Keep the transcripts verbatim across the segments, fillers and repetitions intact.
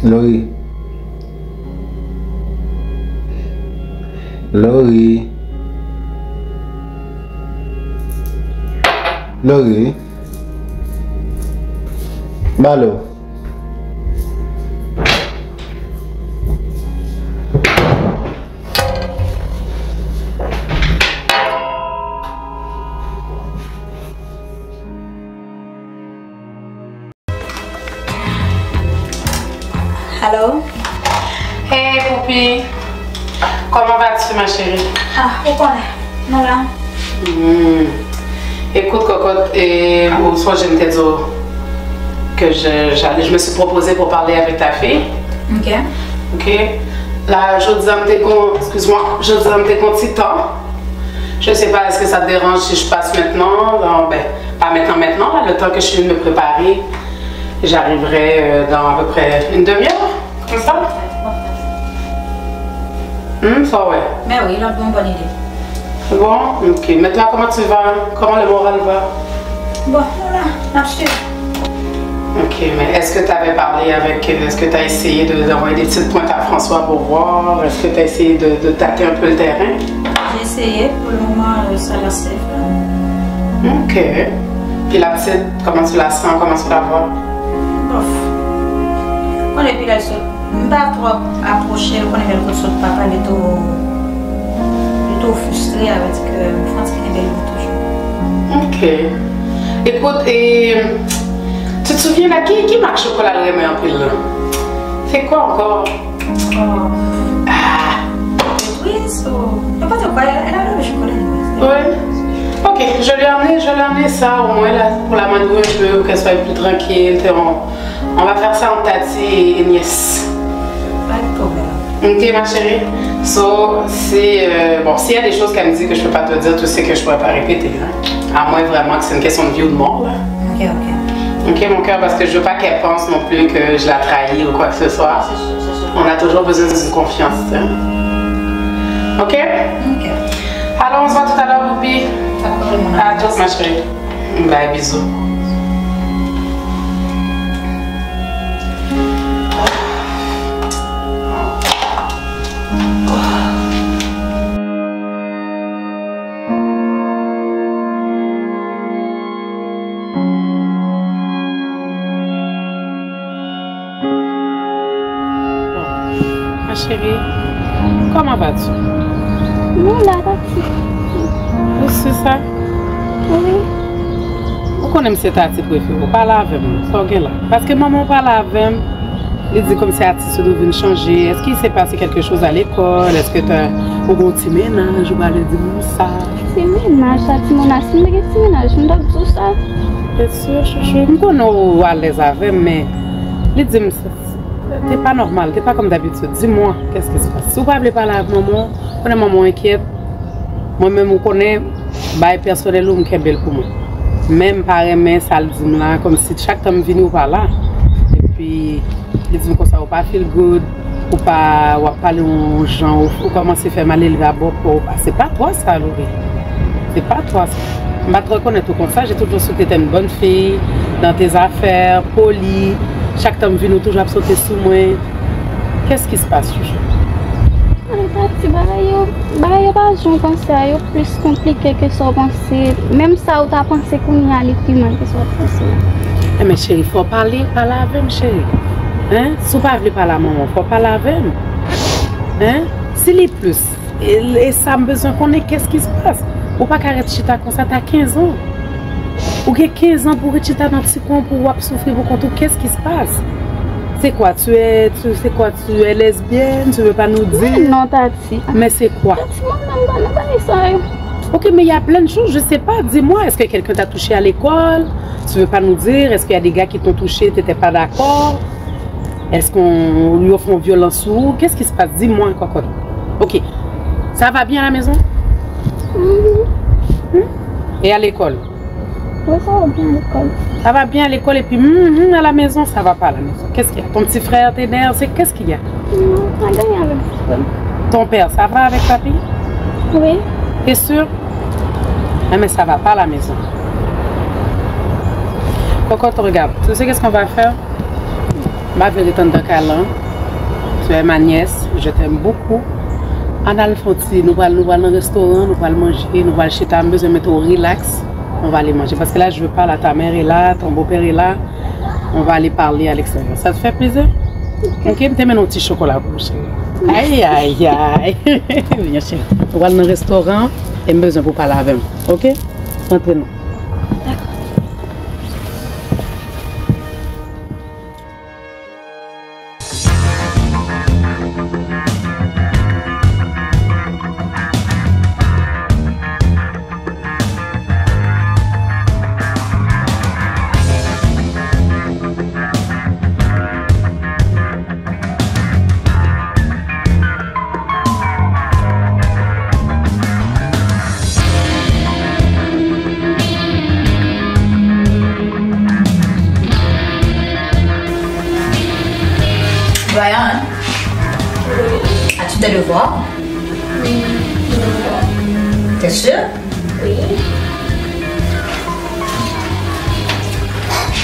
Lori. Lori. Lori. Balo. Allô? Hey, Poupi. Comment vas-tu, ma chérie? Ah, ou konnen. Nou la. Hmm. Écoute, cocotte, et ou sonje m te di w que je, j'allais, je me suis proposée pour parler avec ta fille. Ok. Ok. La, jodi a m te gon, excuse-moi, jodi a m te gon ti tan. Je sais pas, est-ce que ça te dérange si je passe maintenant? Non, ben, pas maintenant, maintenant, là, le temps que je finis de me préparer, j'arriverai euh, dans à peu près une demi-heure, comme ça. Hmm, ça, ouais. Ben oui, il a une bonne idée. Bon, ok. Maintenant, comment tu vas? Comment le moral va? Bon, nou la, n ap swiv. Ok, mais est-ce que tu avais parlé avec, euh, est-ce que tu as essayé de, d'envoyer des petites pointes à François pour voir, est-ce que tu as essayé de, de tâter un peu le terrain? J'ai essayé, pour le moment, euh, ça l'a safe. Ok. Puis la petite, comment tu la sens, comment tu la vois? Bof. Konnen pi lè l sot, m pa twò apwoche l, konnen lè l sot papa, li tou, li tou fristre, sa vle di ke m fè yon ti kenbe l toujou. Ok. Écoute, et tu te souviens là, qui, qui marque chocolat le renmen anpil là? C'est quoi encore? Oh. Ah, Oui, so, n'importe quoi, elle, elle adore le chocolat. Oui. Ok, je lui ai amené, je lui ai amené ça au moins là, pour l'amadouer un peu, qu'elle soit plus tranquille. T'es- On, on va faire ça entre tati et, et nièce. Pas de problème. Ok, ma chérie. So, si, euh, bon, s'il y a des choses qu'elle me dit que je peux pas te dire, tu sais que je pourrais pas répéter. Hein. À moins vraiment que c'est une question de vie ou de mort, là. Ok, ok. Ok, mon cœur, parce que je veux pas qu'elle pense non plus que je la trahis ou quoi que ce soit. C'est sûr, c'est sûr. On a toujours besoin d'une confiance. Hein. Ok? Ok. Alors, on se voit tout à l'heure, Poupi. Pas de problème, mon À amour. toutes, ma chérie. Bye, bisous. Bon, ma chérie, comment vas-tu? Mwen la, Tati. Ou si sa? Wi. Ou konnen m se Tati prefere w. Pale avè m, sa w gen la. Paske manman w pale avè m, li di kòmsi atis ou nou vin chanje. Èske se pase kèlke choz a lekòl? Èske ta, ou gen yon ti mennaj, ou pale di m sa? Ti mennaj, Tati, Mona, si m te gen ti mennaj, m t ap di w sa. Byen si, chouchou. M konnen w alèz avè m, men li di m sa. Te pa nòmal, te pa kòm dabitid. Di mwen, qu'est-ce qui se passe? Si w pa vle pale ak manman w, konnen manman w enkyèt. Mwen menm, ou konnen, bagay pèsonèl ou, m kenbe l pou mwen. Men m pa renmen sa l di m la, kòmsi chak tan m vini, ou pa la. Epi, li di m konsa, ou pa feel good, ou pa, w ap pale yon jan, ou, ou kòmanse fè malelve a bòkò, ou pa. C'est pas toi ça, Lori. C'est pas toi ça. M pa t rekonèt ou konsa, j'ai toujours su que t'étais une bonne fille, dans tes affaires, poli. Chak tan m vini, ou toujou ap sote sou mwen. Qu'est-ce qui se passe, chouchou? Ay, Tati, bagay yo, bagay yo pa jan w panse a, yo plis konplike ke sa w panse. Menm sa ou ta panse kounye a, li pi mal ke sa w t panse a. Enben, cheri, fò w pale, pale avè m, cheri. Hein? Si w pa vle pale a manman w, fò w pale avè m. Hein? Si li plis, e, e sa m bezwen konnen, qu'est-ce qui se passe? Ou pa ka ret chita konsa, t'as quinze ans. Ou gen quinze ans pou w ret chita nan ti kwen pou w ap soufri pou kont ou, qu'est-ce qui se passe? C'est quoi? Tu es, tu, c'est quoi? Tu es lesbienne? Tu veux pas nous dire? Men non, Tati. Mais c'est quoi? Tati, mwen menm pa nan bagay sa yo. Ok, mais il y a plein de choses, je sais pas. Dis-moi, est-ce que quelqu'un t'a touché à l'école? Tu veux pas nous dire? Est-ce qu'il y a des gars qui t'ont touché, t'étais pas d'accord? Est-ce qu'on lui offre une violence ou qu'est-ce qui se passe? Dis-moi, cocotte. Ok. Ça va bien à la maison? Hmm? Et à l'école? Wi, sa va byen lekòl. Ça va bien à l'école et puis hmm, hmm, à la maison, ça va pas à la maison. Qu'est-ce qu'il y a? Ton petit frère t'énerve, c'est qu'est-ce qu'il y a? Non, pa gen anyen avèk ti frè m. Ton père, ça va avec papi? Wi. T'es sûr? Ah, mais ça va pas à la maison. Cocotte, regarde. Tu sais qu'est-ce qu'on va faire? M pa vle ret anndan kay lan. Tu es ma nièce, je t'aime beaucoup. Ann al fè yon ti, nou pral, nou pral nan restoran, nou pral manje, nou pral chita, m bezwen mete w rilaks. On va aller manger. Parce que là, je veux parler à ta mère est là, ton beau-père est là. On va aller parler à l'extérieur. Ça te fait plaisir? Ok, m te mennen yon ti chokola pou ou, cheri. Ay, ay, ay. Vini, cheri. Nou pral nan restoran, e m bezwen pou pale avè m. Ok? Antre non. Brian, as-tu tes devoirs? T'es sûr? Oui.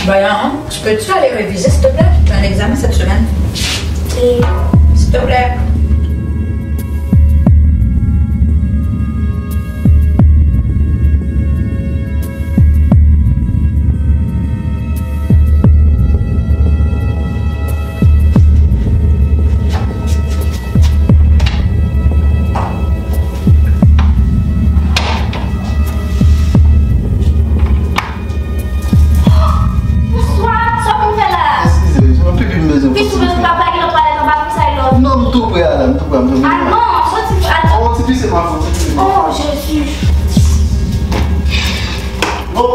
Brian, peux-tu aller réviser, s'il te plaît? Tu as un examen cette semaine. Oui. S'il te plaît. Bonswa, sa w vin fè la? Eskize, m pipi m bezwen fè pipi. Pipi w bezwen pa plage nan twalèt anba pou sa e lòt. Non, m tou prè, Adam, m tou prè, m tou prè. Ah non, soti, al. Oh, ti pise m ap fè, ti pise m ap fè. Oh, Jezi. Oh.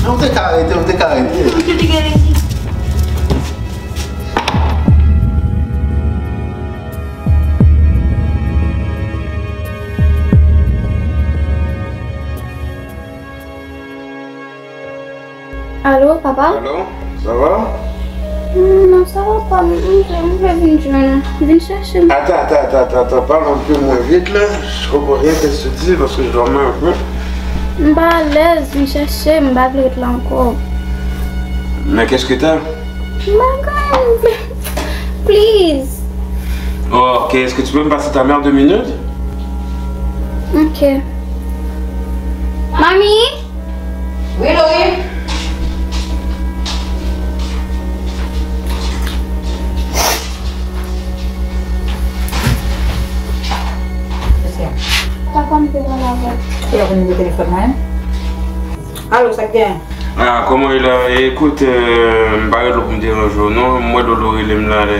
Ou te ka rete, ou te ka rete. Alo, papa? Alo, sa va? Hmm, non, sa va pa. M, m, m vle vin jwenn ou. Vin chèche m. Ata, ata, ata, ata, ata, pale anpil mwen vit la. Je comprends rien qu'est-ce que tu dis parce que je dormais un peu. M pa alèz, vin chèche m, m pa vle ret la ankò. Mais qu'est-ce que t'as? M pa gen anyen. Please. Oh, ok, est-ce que tu peux me passer ta mère deux minutes? Ok. Mami? Wi, Lori. Papa, m te pale avè w. Ou la konn nimewo telefòn mwen? Alo, sa k gen? Ah, kòman w ye la? Ekout, euh, m pa rele w pou m deranje w non. M wè Lolo rele m la, la,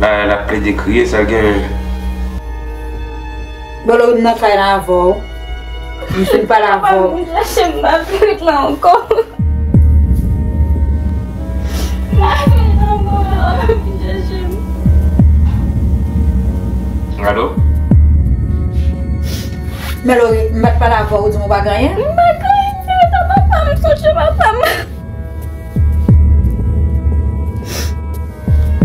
la, l ap plede kriye, sa l gen? Lolo, m nan kay la avè w. M fin pale avè w. Papa, vin chèche m, m pa vle ret la ankò. M pa vle ret la ankò, papa, vin chèche m. Alo? Men Lori, m pa t pale avè w, ou di m ou pa gen anyen? M pa gen anyen, m di rete papa m, sonje papa m.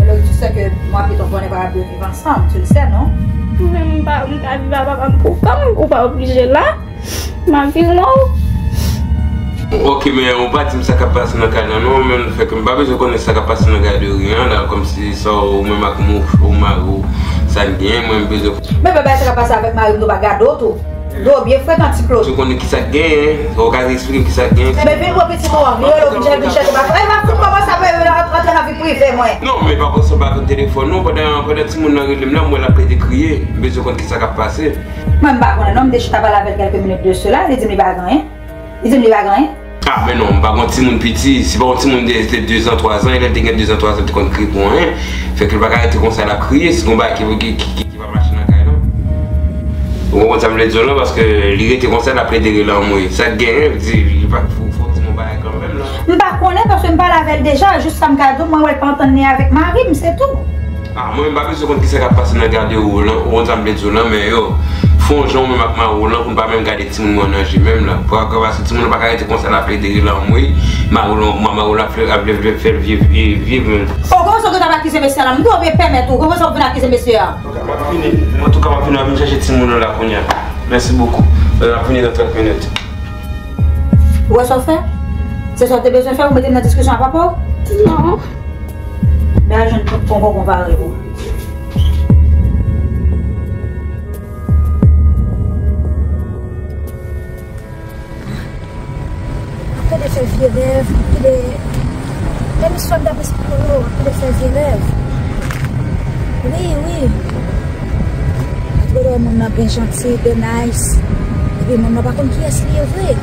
Lori, tu sais que moi et ton frère, on n'est pas obligé de vivre ensemble, tu le sais, non? Mwen menm, m pa, m ka viv ak papa m pou kò m, ou pa oblije la. M ap viv non. Ok, men ou pa di m sa k ap pase nan kay lan non, men fè ke m pa bezwen konnen sa k ap pase nan gadri an la, kòmsi sa ou menm ak mouch ou mari w, sa n gen, mwen m bezwen. Men pa bay sa k ap pase avèk mari m tou, pa gade w tou. Yo, byen frekan ti Claude. Ou konnen kisa k genyen, ou ka eksplike m kisa k genyen. Enben, vin pran pitit ou an, li rele w vin chèche, vin chèche papa. E m ap fout kòmanse ap rantre nan vi prive mwen. Non, men pa konsa, m pa konn telefòn non, pandan, pandan timoun nan rele m la, m wè l ap plede kriye. M bezwen konn kisa k ap pase. Mwen, m pa konnen non, m te chita pale avè l kèlke minit de sela, li di m li pa gen anyen. Li di m li pa gen anyen. Ah, men non, m pa gon timoun piti. Si pa yon timoun de, de dezan, twazan, e lè l te gen dezan, twazan, l te konn kriye pou anyen. Fè ke l pa ka rete konsa, l ap kriye. Si gon bagay ki, ki, ki, ki, ki pa mache nan kay lan. Ou konprann sa m vle di w lan, paske li rete konsa, l ap plede rele anmwe. Sa k genyen, di, li pa, fò, fò di m yon bagay kanmenm lan. M pa konnen, paske m pale avè l deja. Jis sa m ka di w, mwen wè l pa antann li avèk mari m, se tou. Ah, mwen, m pa bezwen konn kisa k ap pase nan gadewoub lan, ou konn sa m vle di w lan, men yo, Fè yon jan menm ak mari w lan pou n pa menm gade timoun mwen nan je menm la. Pou akò paske timoun nan pa ka rete konsa l ap plede rele anmwey. Mari w lan, mari w lan ap vle, ap vle, vle fè l viv, viv, viv menm. O, kòman sa w gentan ap akize mesye a la? M twò byen pèmèt ou. Kòman sa w vin akize mesye a? Antouka, m ap vini. Antouka, m ap vini, m ap vin chèche timoun nan la kounye a. Mèsi bokou. M ap vini nan trant minit. Ou wè sa w fè? Se sa w te bezwen fè pou mete m nan diskisyon ak papa w? Non. Bèl jwenn tout tonton konpare ou. Ap plede fè vye rèv, ap plede, menm istwa m t ap esplike w yo, ap plede fè vye rèv. Wi, wi. Ap twouve moun nan byen janti, byen nice. Epi moun nan pa konn kiyès li ye vre.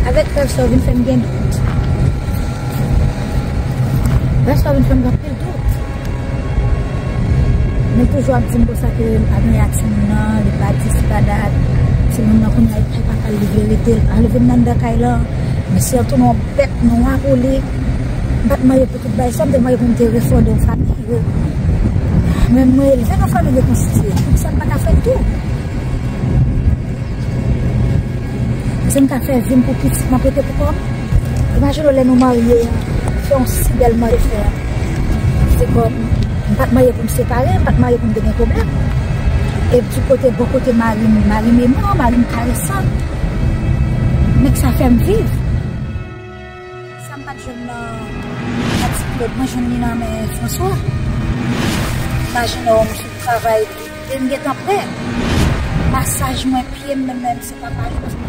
Avèk rèv sa w vin fè m gen dout. Rèv sa w vin fè m gen anpil dout. Men toujou ap di m konsa ke l pa gen ak timoun nan, li pa di, li pa dat. Timoun nan kounye a, li pa ka leve rete, li pa leve m nan anndan kay lan. Men si l tounen yon bèt nwa pou li, m pa t marye pou tout bagay sa, m te marye pou m te refonde yon fanmi. Men mwen elve nan fanmi de konstitye. Poukisa m pa ka fè l tou? Èske m ka fè vi m pou pitit m ap rete pou kò m? Imajine w lè nou marye, fè yon si bèl marye fè. Se kòm, m pa t marye pou m separe, m pa t marye pou m te gen pwoblèm. E di kote, bò kote mari m, mari m eman, mari m karesan. Nèg sa fè m viv. Sa m pa t jwenn nan, nan Ti Claude, mwen jwenn li nan men François. Imajine w, m sot travay, e m gentan prè. Masaj mwen, pye m, menm, menm se pa pale, paske